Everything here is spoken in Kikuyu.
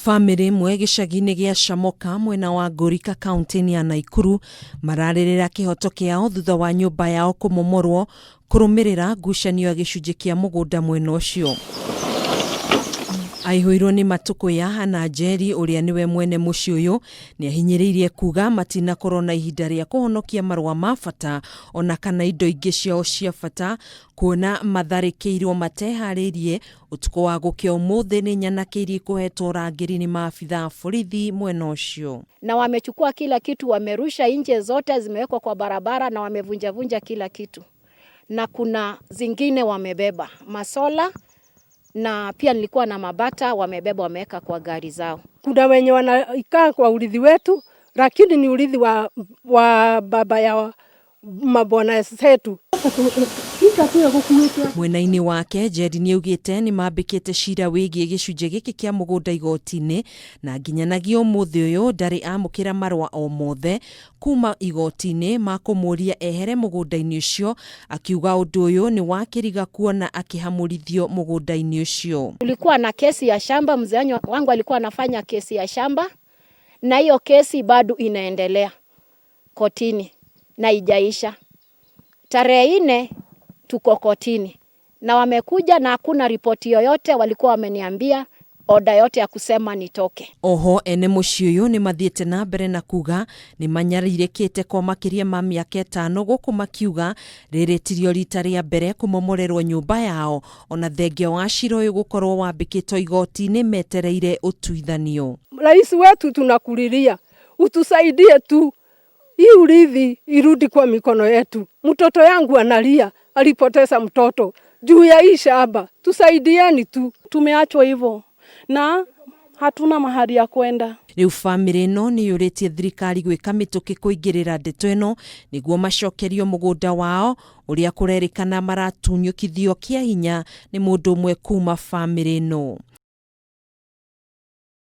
Bamĩrĩ ĩmwe gĩcagi-inĩ gĩa Shamoka mwena wa Ngũrika kaunti-inĩ ya Naikuru mararĩrĩra kĩhoto kĩao thutha wa nyũmba yao kũmomorwo kũrũmĩrĩra ngucanio ya gĩcunjĩ kĩa mũgũnda mwena ũcio. Aihũirwo nĩ matũkũya Hannah Njeri ũrĩa nĩwe mwene mũciĩ ũyũ nĩahinyĩrĩirie kuga matinakorwo na ihinda rĩa kũhonokia marũa ma bata ona kana indo ingĩ ciao cia bata kuona matharĩkĩirwo mateharĩirie Ũtukũ wa gũkĩa ũmũthĩ nĩ nyanake iria ikũhetwo ũrangĩri nĩ maabitha a borithi mwena ũcio. Na wamechukua kila kitu, wamerusha nje, zote zimewekwa kwa barabara na wamevunjavunja kila kitu, na kuna zingine wamebeba masola na pia nilikuwa na mabata wamebeba, wameweka kwa gari zao. Kuna wenye wanaikaa kwa urithi wetu, lakini ni urithi wa baba ya mabwana zetu. Mwena-inĩ wake Njeri nĩaugĩte nĩmambĩkĩte cira wĩgiĩ gĩcunjĩ gĩkĩ kĩa mũgũnda igoti-inĩ na nginyanagia ũmũthĩ ũyũ ndarĩ amũkĩra marũa o mothe kuma igoti-inĩ ma kũmũria ehere mũgũnda-inĩ ũcio, akiuga ũndũ ũyũ nĩ wa kĩriga kuona akĩhamũrithio mũgũnda-inĩ ũcio. Kulikuwa na kesi ya shamba, mzee wangu alikuwa anafanya kesi ya shamba na hiyo kesi bado inaendelea kotini na ijaisha. Tarehe 4 tuko kotini na wamekuja na hakuna ripoti yoyote walikuwa wameniambia oda yote ya kusema nitoke. Oho ene mũciĩ ũyũ nĩ mathiĩte na mbere na kuga nĩ manyarirĩkĩte kwa makĩria ma mĩaka 5 gũkũ makiuga rĩrĩ tirio rita rĩa mbere kũmomorerwo nyũmba yao ona thengia wa cira ũyũ gũkorwo wambĩkĩtwo igoti-inĩ metereire ũtuithanio. Rais wetu tunakulilia utusaidie tu hii urithi irudi kwa mikono yetu. Mtoto yangu analia, alipoteza mtoto juu ya hii shamba. Tusaidieni tu. Tumeachwa hivyo na hatuna mahali ya kwenda. Rĩu bamĩrĩ ĩno nĩ yũrĩtie thirikari gwĩka mĩtũkĩ kũingĩrĩra ndeto ĩno nĩguo macokerio mũgũnda wao ũrĩa kũrerĩkana maratunyũkithio kĩa hinya nĩ mũndũ ũmwe kuma bamĩrĩ ĩno.